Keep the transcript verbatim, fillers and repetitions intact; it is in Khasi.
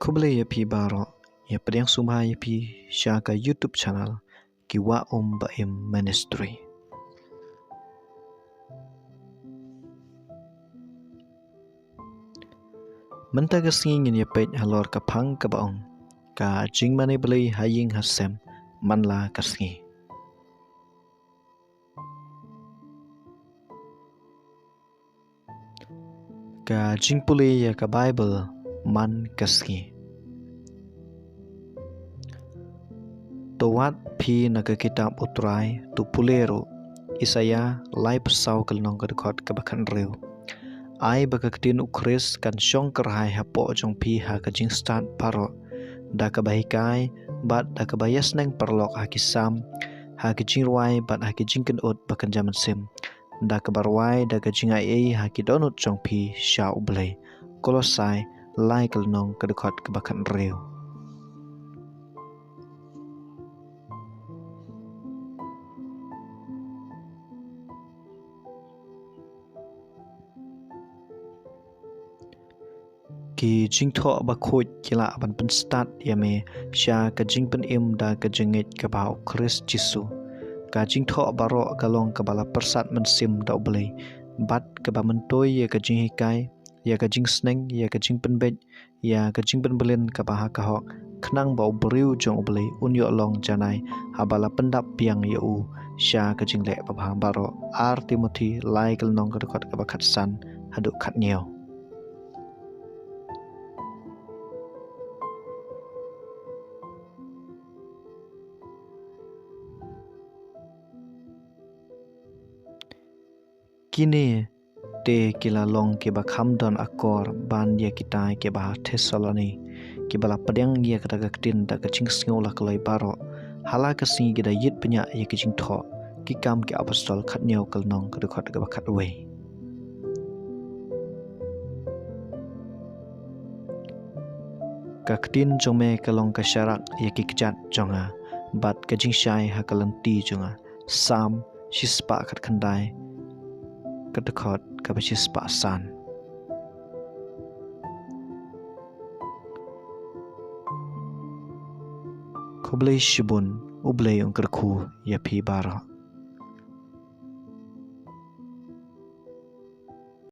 Khublei ïa phi baroh, ïa pdiang sngewbha ïa phi sha ka YouTube channel Ki Wah Um Ba Im Ministry. Mynta ka sngi ngin ïa peit halor ka phang kaba ong, ka jingmane Blei ha ïing ha sem man la ka sngi. Ka jingpule ïa ka Baibl man ka sngi. To wad phi na ka kitab U Trai, to pule ruh Isaïah laiphew saw ka lynnong ka dkhot kaba khathynriew. Ai ba ka ktien U Khrist kan shong kyrhai hapoh jong phi ha ka jingstad baroh, da kaba hikai bad da kaba ïasneng paralok ha ki salm, ha ki jingrwai bad ha ki jingkynnoh ba kynja mynsiem, da kaba rwai da ka jingaiei ha ki dohnud jong phi sha U Blei. Kolosai lai ka lynnong ka dkhot kaba khathynriew. Ki jingthoh bakhuid ki lah ban pynstad ïa me sha ka jingpynim da ka jingngeit kaba ha U Khrist Jisu. Ka jingthoh baroh ka long kaba la pyrsad mynsiem da U Blei, bad kaba myntoi ïa ka jinghikai, ïa ka jingsneng, ïa ka jingpynbeit, ïa ka jingpynbylli kaba ha ka hok, khnang ba u briew jong U Blei un ïoh long janai haba la pyndap biang ïa u sha ka jingleh babha baroh. Ar Timothi lai ka lynnong ka dkhot kaba khatsan haduh khathynñiew. Kine te ki la long kiba kham don akor ban ïa kita kiba ha Thessaloni, kiba la pdiang ïa kata ka ktien da ka jingsngew la kloi baroh, ha la ka sngi ki da ïit bniah ïa ki jingthoh Ki Kam ki Apostol khathynñiew ka lynnong ka dkhot kaba khatwei. Ka ktien jong me ka long ka sharak ïa ki kjat jong nga, bad ka jingshai ha ka lynti jong nga. Salm shispah khatkhyndai, ka dkhot kaba shispah san. Khublei shibun, U Blei un kyrkhu ïa phi baroh.